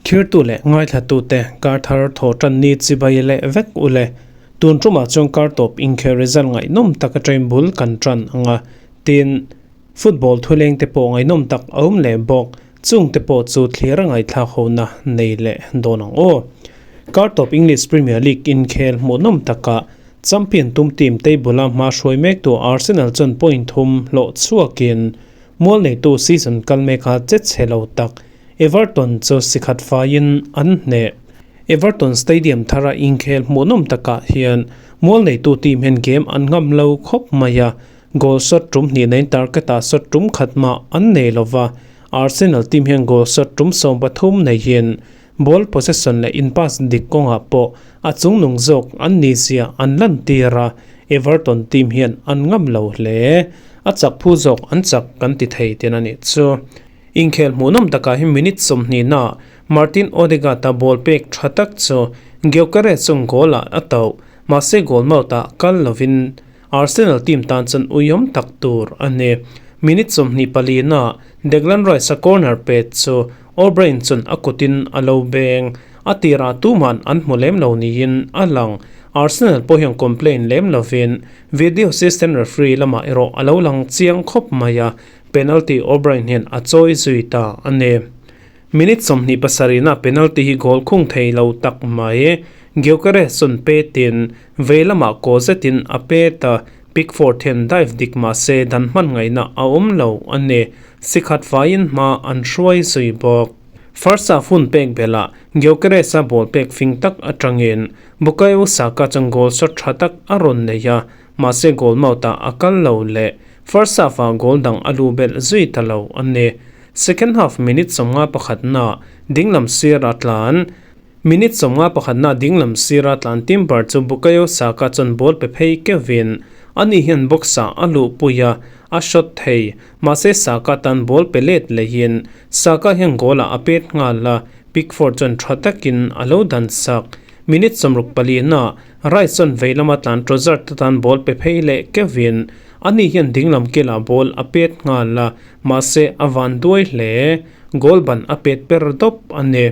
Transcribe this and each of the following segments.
Thirtu leh ngaithlatute kar thar thaw tan ni chibai leh vek u le. Tun tumah chuan kar tawp inkhel result ngaihnawm tak atangin bul kan tan ang a, tin, football thuleng te pawh ngaihnawm tak a awm leh bawk. Chung te pawh chu thlir a ngaihthlak hona nei leh dawn ang aw. Kar tawp English Premier League inkhel hmuhnawm takah champion tum team table a hma hruai mektu Arsenal chuan point thum hlawh chhuakin Mual neitu season kal meka che chhe lo tak Everton chu sikhat faiin an hneh. Everton Stadium thara inkhel hmuhnawm takah hian mual neitu team hian game an ngam lo khawp mai a, goal shot tum hnih neiin target-ah shot tum khat mah an nei lo va, Arsenal team hian goal shot tum 13 neihin ball possession leh in pass dik kawngah pawh a chungnung zawk an ni zia an lantir a, Everton team hian an ngam lo hle. A chak phu zawk an chak kan ti thei tin a nih chu. Inkhel hmuhnawm takah hi minute 20 ah Martin Odegaard-a ball pek tha tak chu Gyökeres chung goal-ah a tauh. Mahse goal mouth-ah kal lovin Arsenal team tan chuan uiawm tak tur a ni. Minute 24 ah Declan Rice-a corner pet chu O'Brien chuan a kutin a lo beng. A tirah tuman an hmu lem lo niin a lang. Arsenal pawh hian complain lem lovin Video assistant referee lamah erawh a lo lang chiang khawp mai a, penalty O'Brien hian a chawi zui ta a ni. Minute 27 ah penalty hi goal khung thei lo tak mai. Gyökeres chuan petin vei lamah kaw zetin a pet a, Pickford hian dive dik mah se dan hman ngaihna a awm lo a ni. Sikhat faiin hma an hruai zui bawk. First half hun pek belhah Gyökeres-a ball pek fing tak atangin Bukayo Saka chuan goal shot tha tak a rawn nei a, mahse goal mouth-ah a kal lo leh first half-ah goal dang a lu belh zui ta lo a ni. Second half minute 51 na dinglam sir a tlan. Minute 51 na dinglam sir a tlan Timber chu Bukayo Saka chuan ball pe phei keuhin ani hian box-ah a luhpui a, a shot thei. Mahse Saka tan ball pe let lehin Saka hian goal-ah a pet nghal a, Pickford chuan tha takin a lo dan sak. Minute 64 na Rice chuan vei lama tlan Trossard te tan ball pe phei leh keuhin ani hian dinglam kilah ball a pet nghal a, mahse a van duai hle. Goal ban a pet per dawp a ni.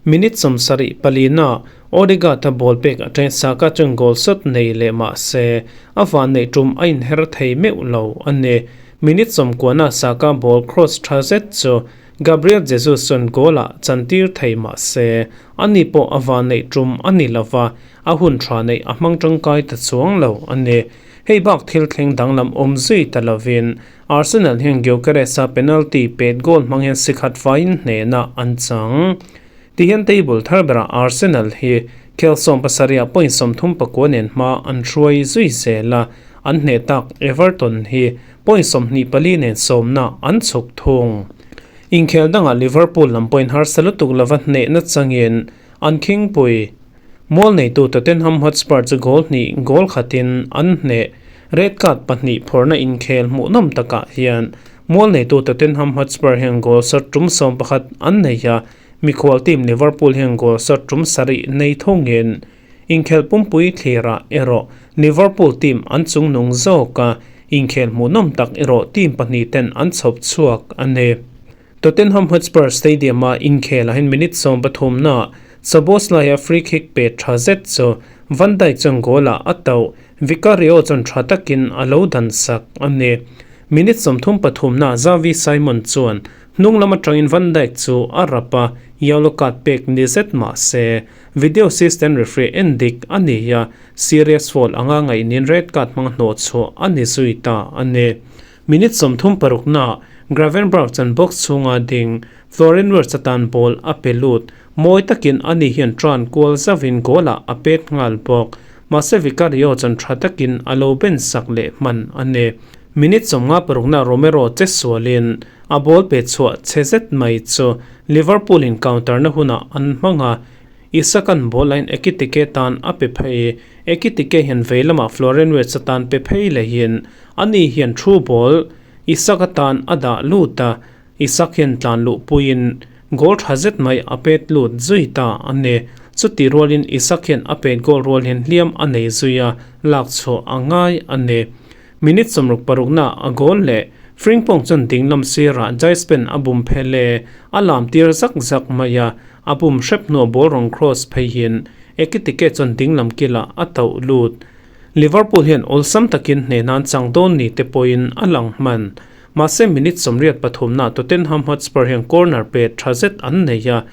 Minute 74 na Odegaard a ball pek atangin Saka chuan goal shot nei leh mahse a van neih tum a inher thei meuh lo a ni. Minute 90 na Saka ball cross tha zet chu Gabriel Jesus chuan goal-ah chantir thei mah se, ani pawh a van neih tum a ni lo va, a hun tha neih a hmang tangkai ta chuang lo a ni. Hei bak thil thleng danglam awm zui ta lovin Arsenal hian Gyökeres-a penalty pet goal hmang hian sikhat faiin hnehna an chang. Tihian table thar berah Arsenal hi khel 70 ah point 39 nen hma an hruai zui zel a, an hneh tak Everton hi point 24 nen sawmna an chhuk thung. Inkhel dangah Liverpool lam point harsa lutuk lova hnehna changin an khingpui. Mual neitu Tottenham Hotspur chu goal hnih goal khatin an hneh. Red card pahnih phawrhna inkhel hmuhnawm takah hian mual neitu Tottenham Hotspur hian goal shot tum 11 an nei a, mikhual team Liverpool hian goal shot tum sarih nei thungin inkhel pumpui thlirah erawh Liverpool team an chungnung zawk a, inkhel hmuhnawm tak erawh team pahnih ten an chhawp chhuak a ni. Tottenham Hotspur Stadium-a inkhel ah hian minute 13 na Szoboszlai-a free kick pe tha zet chu Van Dijk chuan goal-ah a tauh. Vicario chuan tha takin a lo dan sak a ni. Minute 33 na Xavi Simon chuan hnung lam atangin Van Dijk chu a rap a, yellow card pek ni zet mah se video assistant referee en dik a ni a, serious foul anga ngaihnin red card hmang hnawh chhuah a ni zui ta a ni. Minute 36 na Gravenberch chuan box chhunga ding Florian Wirtz atan ball a pe lut. Mawi takin ani hian tran kual zauhin goal-ah a pet nghal bawk. Mahse Vicario chuan tha takin a lo ben sak leh hman a ni. Minute 56 na Romero che sualin a ball pe chhuah che zet mai chu Liverpool in counter na hunah an hmang a, Isak-a'n ball line Ekitike tan a pe phei. Ekitike hian vei lamah Florian Wirtz atan pe phei lehin ani hian through ball Isak atan a dah lut a, Isak hian tlan luh puiin goal tha zet mai a pet lut zui ta a ni. Chuti rualin Isak hian a pet goal rual hian hliam a nei zui a, lak chhuah a ngai a ni. Minute 66 na a goal leh. Frimpong chuan dinglam sirah Jaispen a bum phel e, a lam tir zak zak mai a, a bum hrep hnuah ball rawn cross pheihin Ekitike chuan dinglam kilah a tauh lut. Liverpool hian awlsam takin hnehna an chang dawn ni te pawhin a lang hman. Mahse minute 83 naah Tottenham Hotspur hian corner pet tha zet an nei a,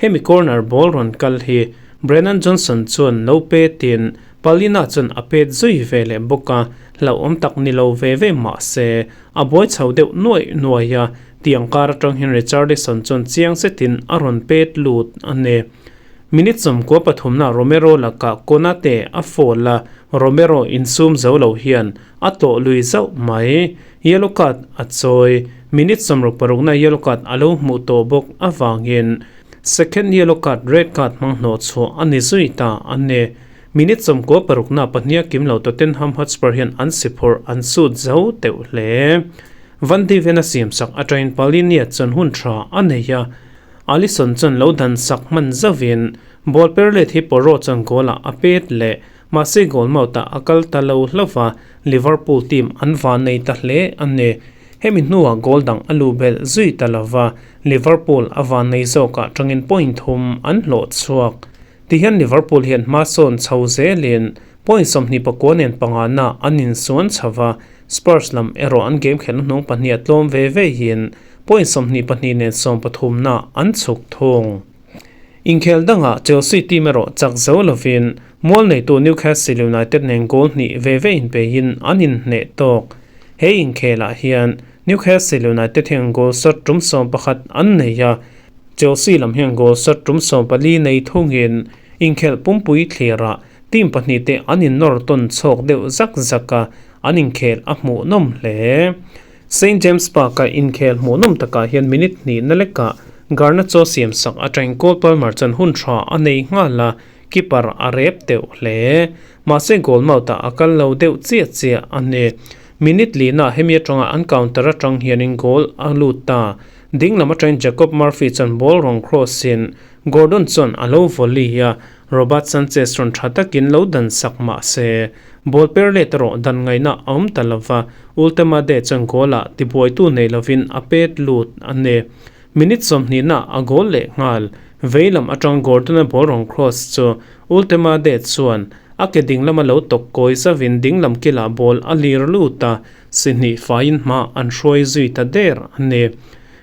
hemi corner ball rawn kal hi Brennan Johnson chuan lo petin Palina chuan a pet zui ve leh bawk a, hlauhawm tak ni lo ve ve mah se a buai chho deuh nuaih nuaih a, tiang kar atang hian Richarlison chuan chiang zetin a rawn pet lut a ni. Minute 93 na Romero lakah Konate a fall a, Romero insum zo lo hian a tlawh lui zauh mai. Yellow card a chawi. Minute 66 na yellow card a lo hmuh tawh bawk avangin second yellow card red card hmang hnawh chhuah a ni zui ta a ni. Minute 96 na pahnih a kim lo Tottenham Hotspur hian an si phawrh an sut zo teuh hle. Van de Ven a siam sak atangin Palhinha chuan hun tha a nei a, Alisson chuan lo dan sak hman zauhin ball per let hi Porro chuan goal ah a pet leh. Mahse goal mouth ah a kal ta lo hlauh a, Liverpool team an van nei ta hle a ni. Hemi hnuah goal dang a luh belh zui ta lo va, Liverpool a van nei zawkah tangin point thum an hlawh chhuak. Tihian Liverpool hian hma sawn chho zelin point 29 nen pangana an insuan chho va, Spurs lam erawh an game khelh hnung pahnih a tlawm ve ve hin point 22 nen 13na an chhuk thung. Inkhel dangah Chelsea team erawh chak zo lovin mual neitu Newcastle United nen goal hnih ve ve inpeihin an inhneh tawk. He inkhelah hian Newcastle United hian goal shot tum 11 an nei a, Chelsea lam hian goal shot tum 14 nei thungin inkhel pumpui thlirah team pahnih te an innawr tawn chhawk deuh zak zak a, an inkhel a hmuhnawm hle. St James Park-a inkhel hmuhnawm takah hian minute hnih na lekah Garnacho siam sak atangin Cole Palmer chuan hun tha a nei nghal a, keeper a rep deuh hle. Mahse goal mouth-ah a kal lo deuh chiah chiah a ni. Minute lina hemi atanga an counter atang hianin goal a lut ta. Ding lam atangin Jacob Murphy chuan ball rawn cross-in Gordon chuan a lo volley a, Robert Sanchez rawn tha takin lo dan sak mah se, ball per let erawh dan ngaihna a awm ta lova, Woltemade chuan goal-ah tibuaitu nei lovin a pet lut a ni. Minute 20 na a goal leh nghal. Vei lam atang Gordon-a ball rawn cross chu Woltemade chuan a ke ding lama lo tawk kawi zavin ding lam kilah ball a lir lut a, si hnih faiin hma an hruai zui ta der a ni.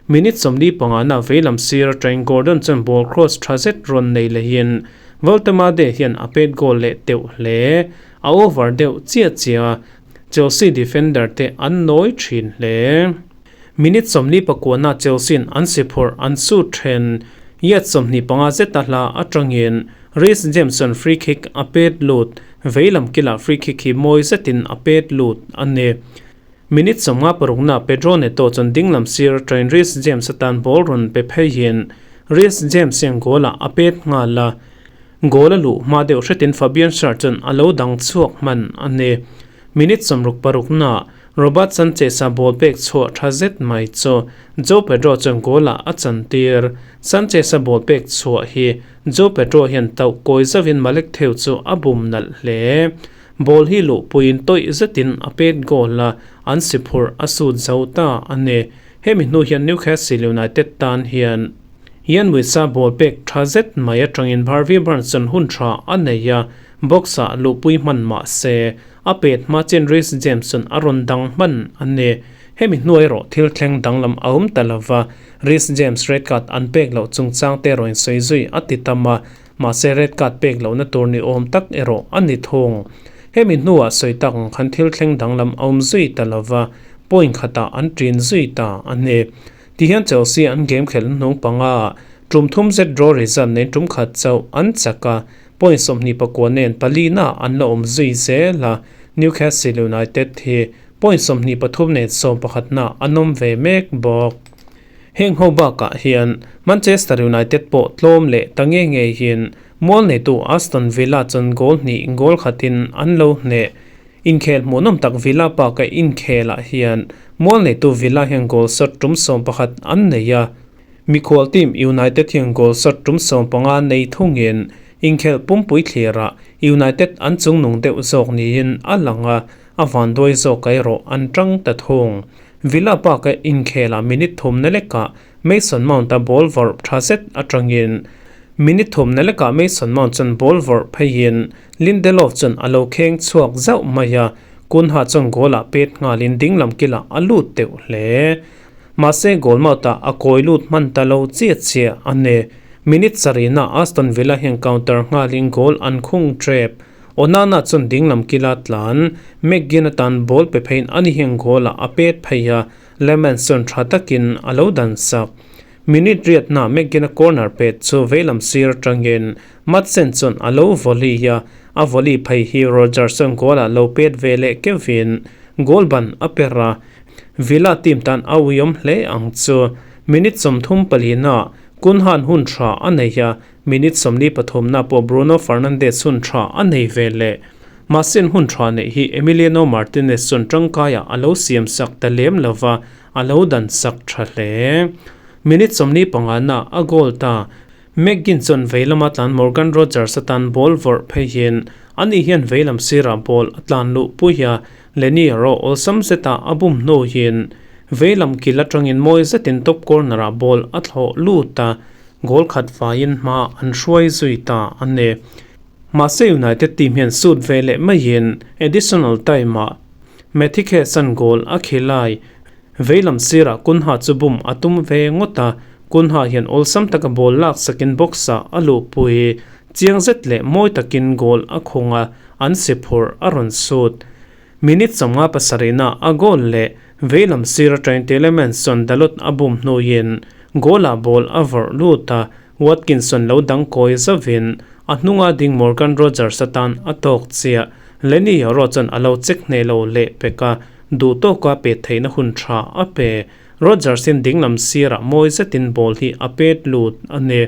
Minute 45 na vei lam sir atangin Gordon chuan ball cross tha zet rawn nei lehin Woltemade hian a pet goal leh teuh hle. A over deuh chiah chiah a, Chelsea defender te an nawi thin hle. Minute 49 na Chelsea-in an si phawrh an sut then. Yard 25 zet a hla atangin Reece James chuan free kick a pet lut. Vei lam kilah free kick hi mawi zetin a pet lut a ni. Minute 56 na Pedro Neto chuan ding lam sir atangin Reece James atan ball rawn pe pheihin Reece James hian goal-ah a pet nghal a. Goal a luh hma deuh hretin Fabian Schär chuan a lo dang chhuak hman a ni. Minute 66 na Robert Sanchez-a ball pek chhuah tha zet mai chu Joao Pedro chuan goal-ah a chantir. Sanchez-a ball pek chhuah hi Joao Pedro hian tauh kawi zauvin Malick Thiaw chu a bum nalh hle. Ball hi luh puiin tawih zetin a pet goal a, an si phurh a sut zo ta a ni. Hemi hnu hian Newcastle United tan hian Yoane Wissa ball pek tha zet mai atangin Harvey Barnes chuan hun tha a nei a, box-ah luhpui hman mah se, a pet hma chen Reece James chuan a rawn dang hman a ni. Hemi hnuai erawh thil thleng danglam a awm ta lova, Reece James red card an pek loh chungchang te erawhin sawi zui a ti tam a, mahse red card pek lohna tur ni awm tak erawh a ni thung. Hemi hnuah sawi tak ang khan thil thleng danglam a awm zui ta lova, point khatah an ṭin zui ta a ni. Tihian Chelsea an game khelh hnung panga tum thum zet draw result nen tum khat chauh an chak a, point 29 nen pali na an la awm zui zel a, Newcastle United hi point 23 nen 11 na an awm ve mek bawk. Heng ho bakah hian Manchester United pawh tlawm leh ta nge nge hin mual neitu Aston Villa chuan goal hnih goal khatin an lo hneh. Inkhel hmuhnawm tak Villa Park-a inkhelah hian mual neitu Villa hian goal shot tum 11 an nei a. Mikhual team United hian goal shot tum 15 nei thungin inkhel pumpui thlirah United an chungnung deuh zawk niin a lang a. a vanduai zawk erawh an tang ta thung. Villa Park-a inkhelah minute thumna lekah Mason Mount-a ball vawrh tha zet atangin minute thumna lekah Mason Mount chuan ball vawrh pheiin Lindelof chuan a lo kheng chhuak zauh mai a, Cunha chuan goal-ah pet nghalin dinglam kilah a lut deuh hle. Mahse goal mouth-ah a kawi lut hman ta lo chiah chiah a ni. Minute sarihna Aston Villa hian counter nghalin goal an khung tep. Onana chuan dinglam kila tlan McGinn atan ball pe pheiin ani hian goal-ah a pet phei a, Lemans chuan tha takin a lo dan sak. Minute riatna McGinn-a corner pet chu veilam sir atangin Maatsen chuan a lo volley a, a volley phei hi Rogers chuan goal-ah lo pet ve leh keuhin goal ban a per a, Villa team tan a uiawm hle ang chu. Minute 34 na Cunha-a'n hun tha a nei a, minute 43 na pawh Bruno Fernandes hun tha a nei ve leh. Mahse hun tha neih hi Emiliano Martinez chuan tangkaiah a lo siam sak ta lem lova, a lo dan sak tha hle. Minute 45 na a goal ta. McGinn chuan veilama tlan Morgan Rogers atan ball vawrh pheiin ani hian veilam sirah ball a tlan luh pui a, Leny erawh awlsam zetah a bum hnuin veilam kil atangin mawi zetin top corner-ah ball a thlawh lut a, goal khat vaiin hma an hruai zui ta a ni. Mahse United team hian sut ve leh maiin additional time-ah Mathikhesan goal a khilai. Veilam sirah Cunha chu bum a tum ve ngawt a, Cunha hian awlsam taka ball lak sakin box-ah a luhpui. Chiang zet leh mawi takin goal a khung a, an si phurh a rawn sut. Minute 57 na a goal leh veilam sir atangin Tielemans chuan Dalot a bum hnuin goal-ah ball a vawrh lut a, Watkinson lo dang kawi zauvin a hnunga ding Morgan Rogers atan a tawk chiah. Leny erawh chuan a lo check hneh lo leh pek a, duh tawka pet theihna hun tha a pe. Rogers-in dinglam sirah mawi zetin ball hi a pet lut a ni.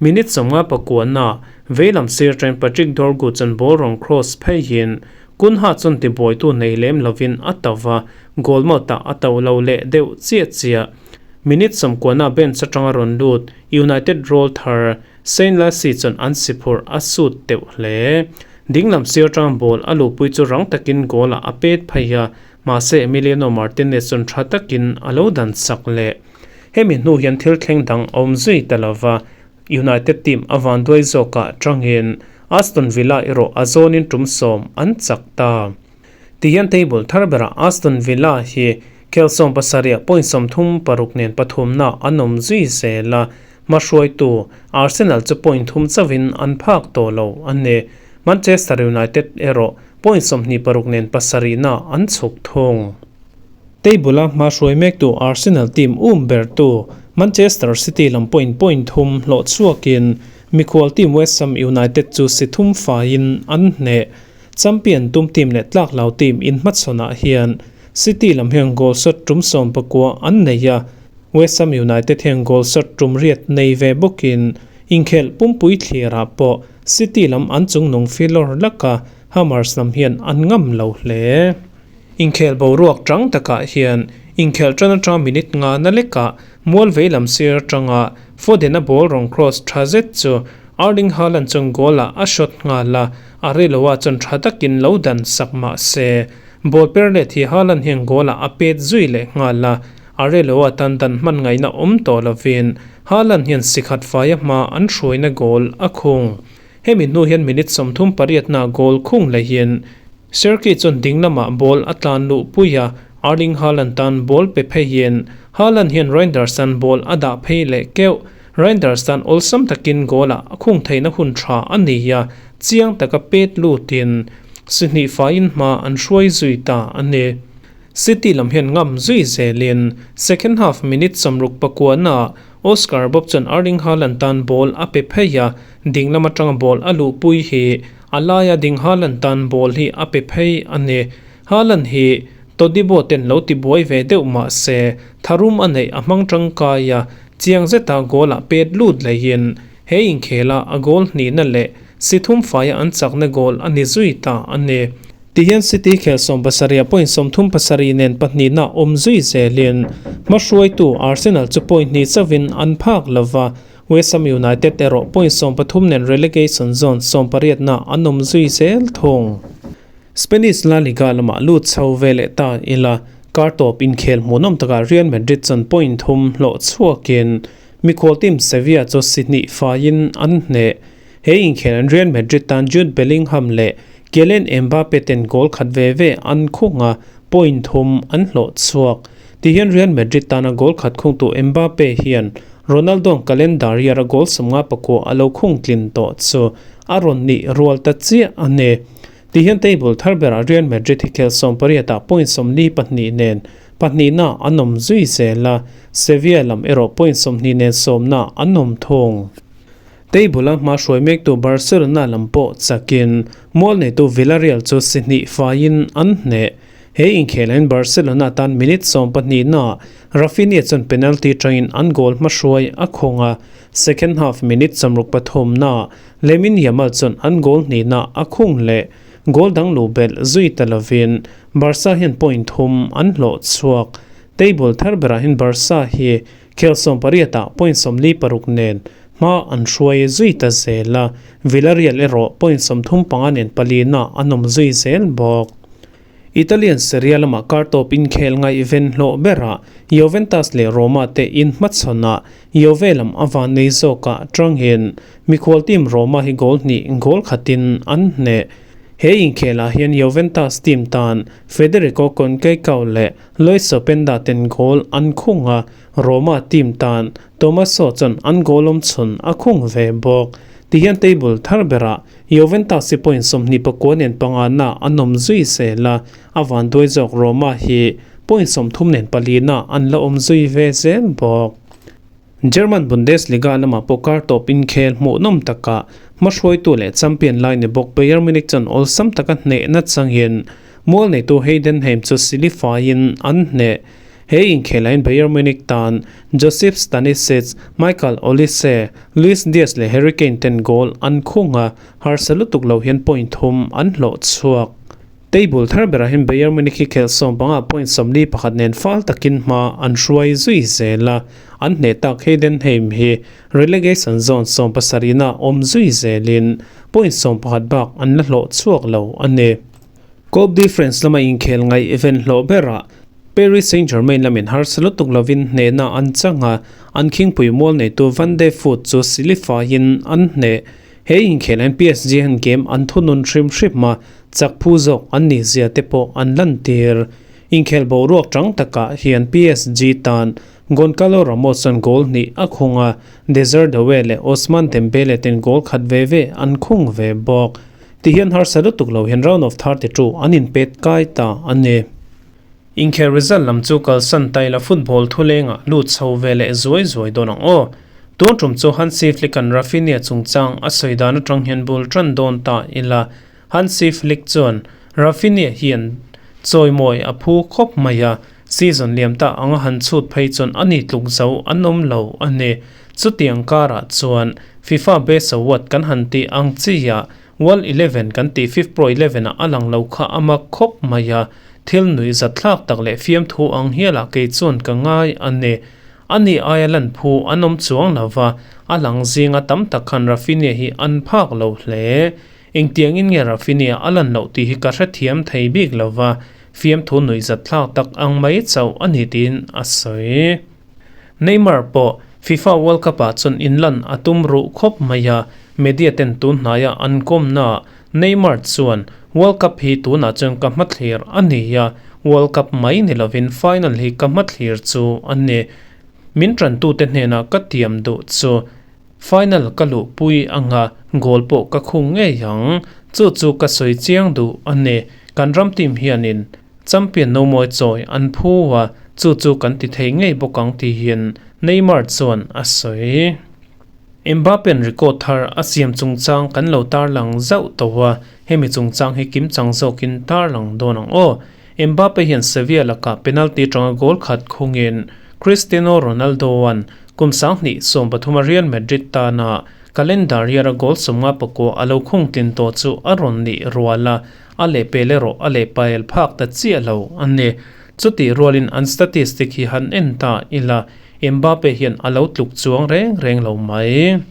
Minute 59 na veilam sir atangin Patrick Dorgu chuan ball rawn cross pheiin Cunha chuan tibuaitu nei lem lovin a to va, goal mouth-ah a to lo leh deuh chiah chiah. Minute 90 na bench atanga rawn lut United rawlthar Shane Lassie chuan an si phurh a sut deuh hle. Dinglam sir atang ball a luhpui chu rang takin goal-ah a pet phei a, mahse Emiliano Martinez chuan tha takin a lo dan sak leh. Hemi hnu hian thil thleng dang a awm zui ta lova, United team a vanduai zawkah tangin Aston Villa erawh a zawnin tum 10 an chak ta. Tihian table thar berah Aston Villa hi khel 17 point 36 nen pathumna an awm zui zel a, hmahruaitu Arsenal chu point thum chauhin an phak tawh lo a ni. Manchester United erawh point 26 nen pasarihna an chhuk thung. Table-a hmahruai mektu Arsenal team um bertu Manchester City lam point point thum hlawh chhuakin mikhual team West Ham United chu si thum faiin an hneh. Champion tum team leh tlak lo team inhmachhawnah hian City lam hian goal shot tum 19 an nei a, West Ham United hian goal shot tum riat nei ve bawkin inkhel pumpui thlirah pawh City lam an chungnung filawr laka Hammers lam hian an ngam lo hle. Inkhel boruak tang takah hian inkhel tan atang minute nga na lekah mual veilam sir atanga Foden-a ball rawn cross tha zet chu Erling Haaland chuan goal-ah a shot nghal a, a riloa chuan tha takin lo dan sak mah se. Ball per let hi Haaland hian goal-ah a pet zui leh nghal a, a riloa tan dan hman ngaihna awm tawh lovin Haaland hian sikhat faia hma an hruaina goal a khung. Hemi hnu hian minute 38 na goal khung lehin Cherki chuan ding lamah ball a tlan luh pui a, Erling Haaland tan ball pe pheiin Haaland hian Reijnders tan ball a dah phei leh keuh. Reijnders tan awlsam takin goal-ah a khung theihna hun tha a ni a, chiang taka pet lutin si hnih faiin hma an hruai zui ta a ni. City lam hian ngam zui zelin second half minute 69 na Oscar Bob chuan Erling Haaland tan ball a pe phei a, ding lam atanga ball a luh pui hi a laia ding Haaland tan ball hi a pe phei a ni. Haaland hi Todibo ten lo ti buai ve deuh mah se tharum a neih a hmang tangkai a, chiang zeta goal-ah pet lut leiin he inkhela a goal hnihna leh si thum faia an chakna goal a ni zui ta a ni. Tihian City khel 70 point 37 nen pahnihna awm zui zelin hmahruaitu Arsenal chu point hnih chauhin an phak lova, West Ham United erawh point 13 nen relegation zone 18 na an awm zui zel thung. Spanish La Liga lamah lut chho ve leh ta ila, kar tawp inkhel hmuhnawm takah Real Madrid chuan point thum hlawh chhuakin mikhual team Sevilla chu si hnih faiin an hneh. He inkhel an Real Madrid tan Jude Bellingham leh Kylian Mbappe ten goal khat ve ve an khung a, point thum an hlawh chhuak. Tihian Real Madrid tana goal khat khungtu Mbappe hian Ronaldo-a'n calendar year-a goal 54 a lo khung tlin tawh chu a rawn nih rual ta chiah a ni. Tihian table thar berah Real Madrid hi khel 18 ah point 42 nen pahnihna an awm zui zel a, Sevilla lam erawh point 20 nen sawmna an awm thung. Table-a hma hruai mektu Barcelona lam pawh chakin mual neitu Villarreal chu si hnih faiin an hneh. He inkhelain Barcelona tan minute 12 na Raphinha chuan penalty tangin an goal hmahruai a khawng a, second half minute 63 na Lamine Yamal chuan an goal hnihna a khung leh. Goal dang luh belh zui ta lovin Barca hian point thum an hlawh chhuak. Table thar berah hian Barca hi khel 18 ah point 46 nen hma an hruai zui ta zel a, Villarreal erawh point 35 nen palina an awm zui zel bawk. Italian Serie A lamah kar tawp inkhel ngaihven hlawh berah Juventus leh Roma te inhmachhawnah Juve lam a van nei zawkah tangin mikhual team Roma hi goal hnih goal khatin an hneh. He inkhelah hian Juventus team tan Federico Conceicao leh Lois Openda ten goal an khung a, Roma team tan Tommaso chuan an goal awm chhun a khung ve bawk. Tihian table thar berah Juventus hi point 29 nen panga na an awm zui zel a, a van duai zawk Roma hi point 30 nen pali na an la awm zui ve zel bawk. German Bundesliga lamah pawh kar tawp inkhel hmuhnawm takah hmahruaitu leh champion lai ni bawk Bayern Munich chuan awlsam taka hnehna changin mual neitu Heidenheim chu silifaiin an hneh. He inkhelain Bayern Munich tan Josip Stanisic, Michael Olise, Luis Diaz leh Harry Kane ten goal an khung a, harsa lutuk lo hian point thum an hlawh chhuak. Table thar berah hian Bayern Munich hi khel 15 point 41 nen fal takin hma an hruai zui zel a, an hneh tak Heidenheim hi relegation zone 17 na awm zui zelin point 11 bak an la hlawh chhuak lo a ni. Coupe de France lama inkhel ngaihven hlawh berah Paris Saint-Germain lamin harsa lutuk lovin hnehna an chang a, an khingpui mual neitu Van de Voort chu silifaiin an hneh. He inkhelain PSG han game an thunun hrim hrim a, chak phu zawk an nih zia te pawh an lantir. Inkhel boruak tang takah hian PSG tan Goncalo Ramos chuan goal hnih a khung a, Desire Doue leh Ousmane Dembele ten goal khat ve ve an khung ve bawk. Tihian harsa lutuk lo hian round of 32 an inpet kai ta a ni. Inkhel result lam chu kalsan taila football thulengah lut chho ve leh zuai zuai dawn ang aw. Tun tum chu Hansi Flick-a'n Raphinha chungchang a sawi dan atang hian bul tan dawn ta ila. Hansi Flick chuan Raphinha hian chawimawi a phu khawp mai a, season liam ta anga han chhut phei chuan a ni tluk zo an awm lo a ni. Chutiang karah chuan FIFA Best Award kan han tih ang chiah World 11 kan tih FIFPro 11 ah a lang lo kha a mak khawp mai a, thil nuih zat thlak tak leh fiamthu ang hialah kei chuan ka ngai a ni. Ani aia lan phu an awm chuang lo va, a lang zinga tam tak khan Raphinha hi an phak lo hle. Engtiangin nge Raphinha a lan loh tih hi ka hrethiam thei bik lo va, fiamthu nuih zat thlak tak ang mai chauh a ni tiin a sawi. Neymar pawh FIFA World Cup ah chuan inlan a tum ruh khawp mai a, media ten tun hnaia an kawmnaah Neymar chuan World Cup hi tunah chuan ka hmathlir a ni a, World Cup mai ni lovin final hi ka hmathlir chu a ni. Min tantute hnenah ka tiam duh chu final ka luhpui anga goal pawh ka khung ngei ang, chu chu ka sawi chiang duh a ni. Kan ram team hianin champion no mawi chawi an phu a, chu chu kan ti thei ngei bawk ang tihin Neymar chuan a sawi. Mbappe-a'n record thar a siam chungchang kan lo tarlang zauh tawh a, hemi chungchang hi kimchang zawkin tarlang dawn ang aw. Mbappe hian Sevilla lakah penalty atanga goal khat khungin Cristiano Ronaldo-a'n kum 2013 a Real Madrid tana calendar year-a goal 59 a lo khung tlin tawh chu a rawn nih rual a, a lehpel erawh a lehpael phak ta chiah lo a ni. Chutih rualin an statistic hi han en ta ila, Mbappe hian a lo tluk chuang reng reng lo mai.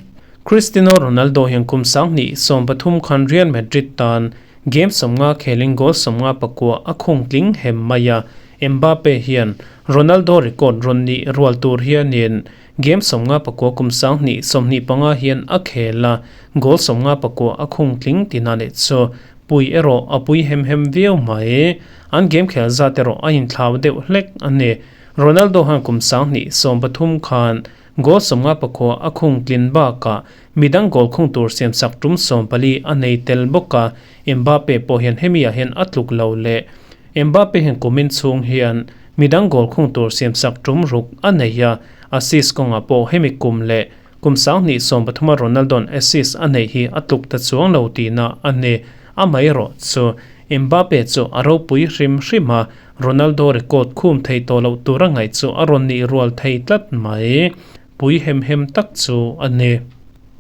Cristiano Ronaldo hian kum 2013 khan Real Madrid tan Game 50 khelin goal 54 a khung tling hem mai a, Mbappe hian Ronaldo record rawn nih rual tur hianin game 59 kum 2025 hian a khel a, goal 59 a khung tling tina leh chu pui erawh a pui hem hem viau mai. An game khel zat erawh a inthlau deuh hlek a ni. Ronaldo han kum 2013 khan goal 59 a khung tlin bakah midang goal khung tur siam sak tum 14 a nei tel bawk a, Mbappe pawh hian hemi ah hian a tluk lo leh. Mbappe hian kumin chhung hian midang goal khung tur siam sak tum ruk a nei a, assist kawngah pawh hemi kum leh kum 2013 a Ronaldo'n assist a neih hi a tluk ta chuang lo tihna a ni. Amaherawh chu Mbappe chu a ropui hrim hrim a, Ronaldo record khum thei tawh loh tur a ngaih chu a rawn nih rual thei tlat mai. Pui hem hem tak chu a ni.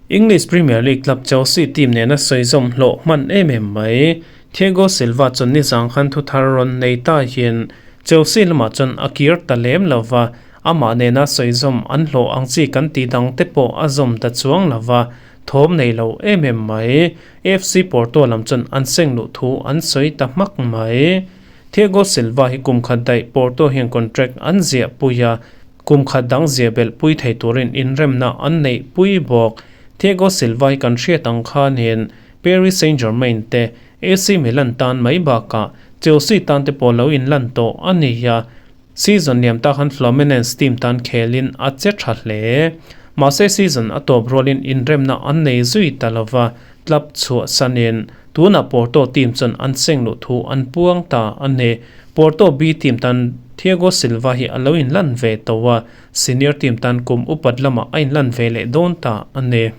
English Premier League club Chelsea team nena sawi zawm hlawh hman em em mai. Thiago Silva chuan nizang khan thu thar rawn nei ta hian Chelsea lamah chuan a kir ta lem lo va, amah nena sawi zawm an hlawh ang chi kan tih dang te pawh a zawm ta chuang lo va, thawm nei lo em em mai. FC Porto lam chuan an seng luh thu an sawi ta hmak mai. Thiago Silva hi kum khat daih Porto hian contract an ziah pui a, kum khat dang ziah belh pui thei turin inremna an neih pui bawk. Thiago Silva hi kan hriat ang khanin Paris Saint-Germain te AC Milan tan mai bakah Chelsea tan te pawh lo inlan tawh a ni a, season liam tak han Fluminense team tan khelin a che tha hle. Mahse season a tawp rualin inremna an nei zui ta lova, club chhuah sanin tunah Porto team chuan an seng luh thu an puang ta a ni. Porto B team tan Thiago Silva hi a lo inlan ve tawh a, senior team tan kum upat lamah a inlan ve leh dawn ta a ni.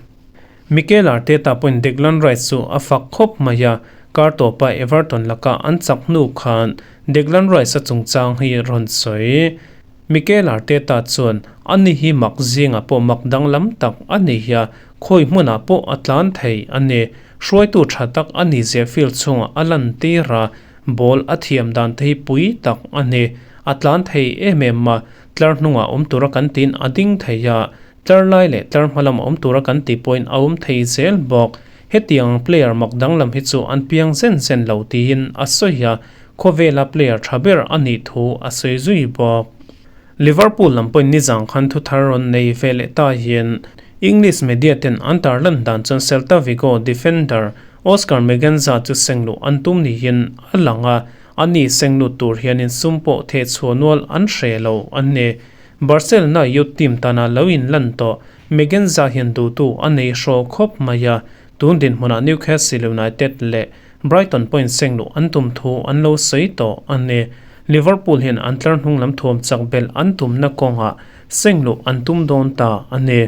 Mikel Arteta pawhin Declan Rice chu a fak khawp mai a, kar tawpa Everton laka an chak hnu khan Declan Rice a chungchang hi rawn sawi. Mikel Arteta chuan, Ani hi mak zingah pawh mak danglam tak a ni hi a, khawi hmunah pawh a tlan thei a ni. Hruaitu tha tak a ni zia field chhungah a lan tir a, ball a thiam dan te hi pui tak a ni. A tlan thei em em a, tlar hnungah awm tura kan tiin a ding thei a, tlar lai leh tlar hma lamah awm tura kan tih pawhin a awm thei zel bawk. Hetiang player mak danglam hi chu an piang zen zen lo tiin a sawi a, khawvela player tha ber a nih thu a sawi zui bawk. Liverpool lam pawhin nizang khan thu thar rawn nei ve leh ta hian English media ten an tarlan dan chuan Celta Vigo defender Oscar Megenza chu sengluh an tum niin a lang a, ani senglut tur hianin sum pawh thehchhuah nual an hre lo a ni. Barcelona youth team tana lo inlan tawh Megenza hian duhtu a nei hraw khawp mai a, tun dinhmunah Newcastle United leh Brighton pawhin sengluh an tum thu an lo sawi tawh a ni. Liverpool hian an tlar hnung lam thuam chak belh an tumna kawngah sengluh an tum dawn ta a ni.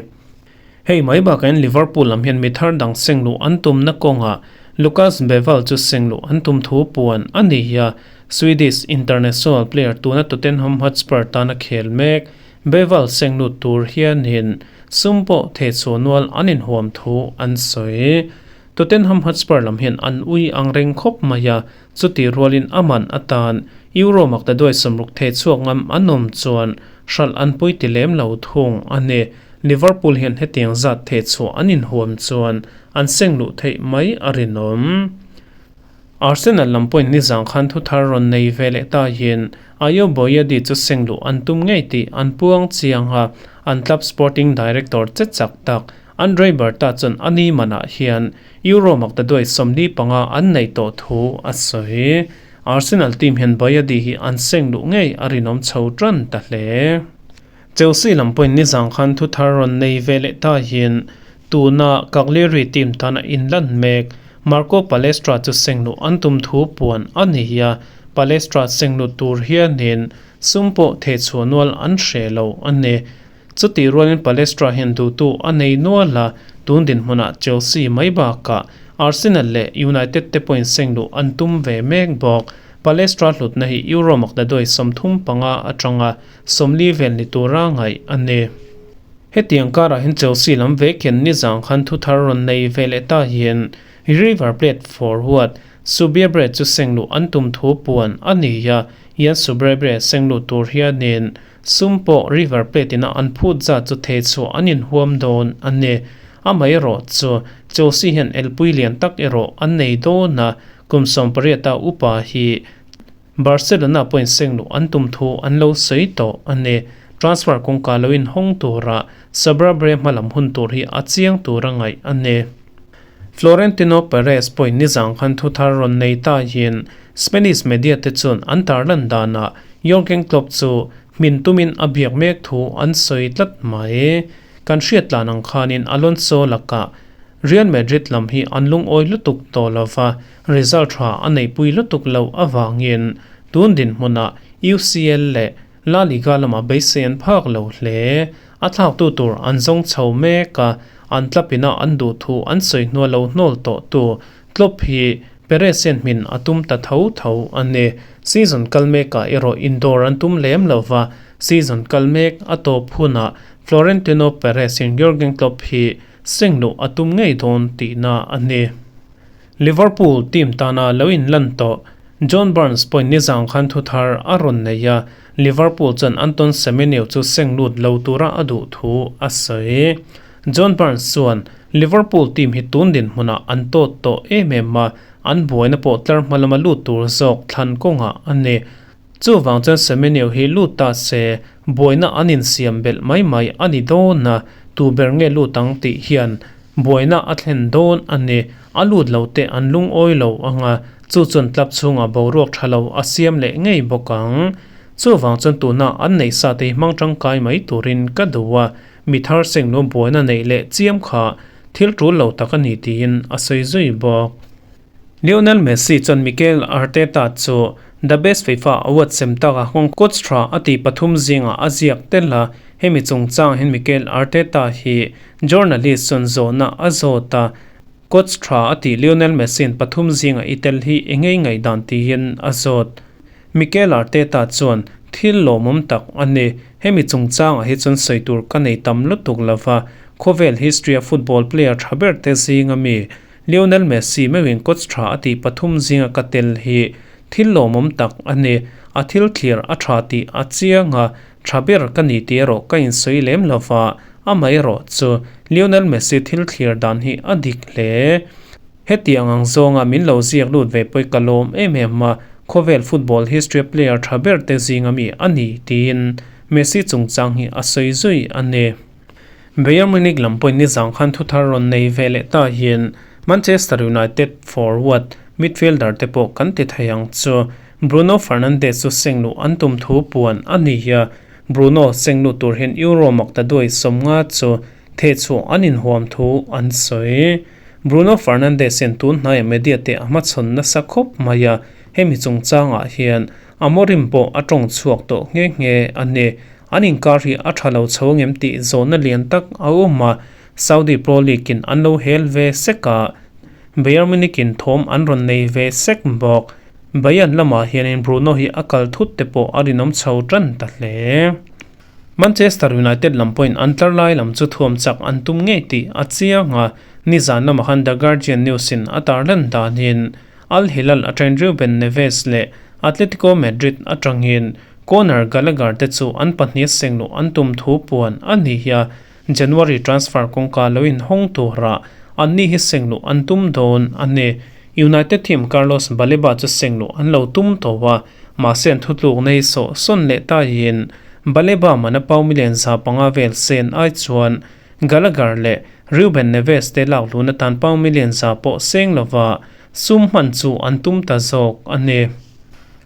Hei mai bakahin Liverpool lam hian mi thar dang sengluh an tumna kawngah Lucas Beval chu sengluh an tum thu puan a ni hi a, Swedish international player tuna Tottenham Hotspur tana khel mek Beval senglut tur hianin sum pawh thehchhuah nual an inhuam thu an sawi. Tottenham Hotspur lam hian an ui ang reng khawp mai a, chutih rualin a man atan Euro makta duai 60 thehchhuak ngam an awm chuan hralh an pui ti lem lo thung a ni. Liverpool hian hetiang zat thehchhuah an inhuam chuan an seng luh theih mai a rinawm. Arsenal lam pawhin nizang khan thu thar rawn nei ve leh ta hian Ayo Boyadi chu seng luh an tum ngei tih an puang chiang a, an club sporting director che chak tak Andre Berta chuan a ni manah hian Euro makta duai 45 an nei tawh thu a sawi. Arsenal team hian Boyadi hi an seng luh ngei a rinawm chho tan ta hle. Chelsea lam pawhin nizang khan thu thar rawn nei ve leh ta hian tuna Cagliari team tana inlan mek Marco Palestra chu seng luh an tum thu puan a ni hi a, Palestra seng lut tur hianin sum pawh thehchhuah nual an hre lo a ni. Chutih rualin Palestra hian duhtu a nei nual a, tun dinhmunah Chelsea mai bakah Arsenal leh United te pawhin seng luh an tum ve mek bawk. Palestra hlutna hi Euro makta duai 35 atanga 40 vel ni tura ngaih a ni. Hetiang karah hian Chelsea lam vek hian nizang khan thu thar rawn nei ve leh ta hian River Plate forward Subiabre chu seng luh an tum thu puan a ni a, hian Subiabre seng luh tur hianin sum pawh River Plate ina an phut zat chu thehchhuah an inhuam dawn a ni. Amaherawh chu Chelsea hian elpui lian tak erawh an nei dawn a. Kum 18 a upa hi Barcelona pawhin seng luh an tum thu an lo sawi tawh a ni. Transfer kawngka lo inhawng tura Sabra Bre hmalam hun tur hi a chiang tura ngaih a ni. Florentino Perez pawhin nizang khan thuthar rawn nei tahin Spanish media te chuan an tarlan danah Jurgen Klopp chu hmin tumin a biak mek thu an sawi tlat mai. Kan hriat tlan ang khanin Alonso lakah Real Madrid lam hi an lungawi lutuk tawh lova, result tha a neihpui lutuk loh avangin tun dinhmunah UCL leh La Liga lamah beisei an phak lo hle. A thlaktu tur an zawng chho mek a, an tlapina an duh thu an sawi hnua lo hnawl tawhtu Klopp hi Perez hian hmin a tum ta tho tho a ni. Season kal mekah erawh indawr an tum lem lo va, season kal mek a tawp hunah Florentino Perez hian Jurgen Klopp hi seng luh a tum ngei dawn tihna a ni. Liverpool team tana lo inlan tawh John Barnes pawhin nizang khan thuthar a rawn nei a, Liverpool chuan Anton Semenyo chu seng lut lo tura a duh thu a sawi. John Barnes chuan, Liverpool team hi tun dinhmunah an tawt tawh em em a, an buaina pawh tlar hma lama lut tur zawk thlan kawngah a ni. Chuvang chuan Semenyo hi lut ta se, buaina an insiam belh mai mai a ni dawn a, tu ber nge lut ang tih hian buaina a thlen dawn a ni. A lut lo te an lungawi lo ang a, chu chuan club chhungah boruak tha lo a siam leh ngei bawk ang. Chuvang chuan tuna an neih sa te hi hmang tangkai mai turin ka duh a, mi thar seng nuam buaina neih leh chiam kha thil tul lo tak a ni tiin a sawi zui bawk. Lionel Messi chuan Mikel Arteta chu The Best FIFA Award sem taka nghawng coach tha a tih pathum zingah a ziak tel a, hemi chungchang hian Mikel Arteta hi journalist chuan zawhna a zawt a, coach tha a tih Lionel Messi-in pathum zingah i tel hi eng ngei ngaihdan tiin a zawt. Mikel Arteta chuan, Thil lawmawm tak a ni, hemi chungchangah hi chuan sawi tur ka nei tam lutuk lova, khawvel history-a football player tha ber te zinga mi Lionel Messi meuhin coach tha a tih pathum zinga ka tel hi thil lawmawm tak a ni. A thil thlir a tha tih a chiang a, tha ber ka ni tih erawh ka insawi lem lo va, amaherawh chu Lionel Messi thil thlir dan hi a dik hle. Hetiang ang zawnga min lo ziak lut ve pawi ka lawm em em a, khawvel football history-a player tha ber te zinga mi a ni tiin Messi chungchang hi a sawi zui a ni. Bayern Munich lam pawhin nizang khan thuthar rawn nei ve leh ta hian Manchester United forward midfielder te pawh kan ti thei ang chu. Bruno Fernandes chu seng luh an tum thu puan a ni a, Bruno seng luh tur hian Euro makta duai 50 chu thehchhuah an inhuam thu an sawi. Bruno Fernandes hian tun hnaia media te a hmachhawn nasa khawp mai a, hemi chungchangah hian Amorim pawh a tawng chhuak tawh nghe nghe a ni. An inkar hi a tha lo chho ngem tih zawhna lian tak a awm a, Saudi Pro League in an lo hel ve sek a, Bayern Munich in thawm an rawn nei ve sek bawk. Bayern lamah hianin Bruno hi a kal thut te pawh a rinawm chho tan ta hle. Manchester United lam pawhin an tlar lai lam chu thuam chak an tum ngei tih a chiang a, nizan lamah khan The Guardian News in a tarlan danin Al Hilal atangin Ruben Neves leh Atletico Madrid atangin Conor Gallagher te chu an pahnih seng luh an tum thu puan a ni a, January transfer kawngka lo inhawng turah anni hi seng luh an tum dawn a ni. United team Carlos Baleba chu seng luh an lo tum tawh a, mahse an thutluk nei sawh sawn leh taiin Baleba mana pau million 500 vel sen ai chuan Gallagher leh Ruben Neves te lak luhna tan pau million 100 pawh seng lova sum hman chu an tum ta zawk a ni.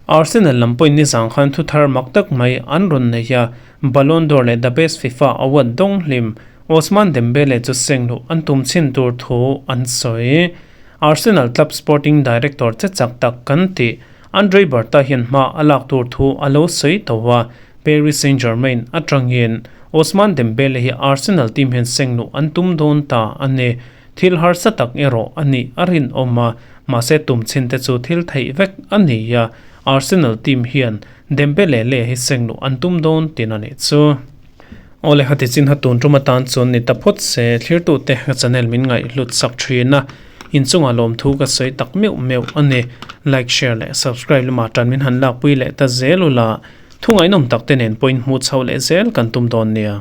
Arsenal lam pawhin nizang khan thuthar mak tak mai an rawn nei a, Ballon d'Or leh The Best FIFA Award dawng hlim Ousmane Dembele chu seng luh an tum chhin tur thu an sawi. Arsenal club sporting director che chak tak kan tih Andre Berta hian hma a lak tur thu a lo sawi tawh a, Paris Saint-Germain atangin Ousmane Dembele hi Arsenal team hian seng luh an tum dawn ta a ni. Thil harsa tak erawh a nih a rinawm a, mahse tum chhin te chu thil theih vek a ni a, Arsenal team hian Dembele leh hi seng luh an tum dawn tin a nih chu. Awle hati chin ha tun tum atan chuan ni ta phawt se, thlirtute ka channel min ngaihhlut sak thin a, inchungah lawmthu ka sawi tak meuh meuh a ni. Like, share leh subscribe lamah tan min han lakpui leh ta zel ula, thu ngaihnawm tak te nen pawhin hmuh chhoh leh zel kan tum dawn nia.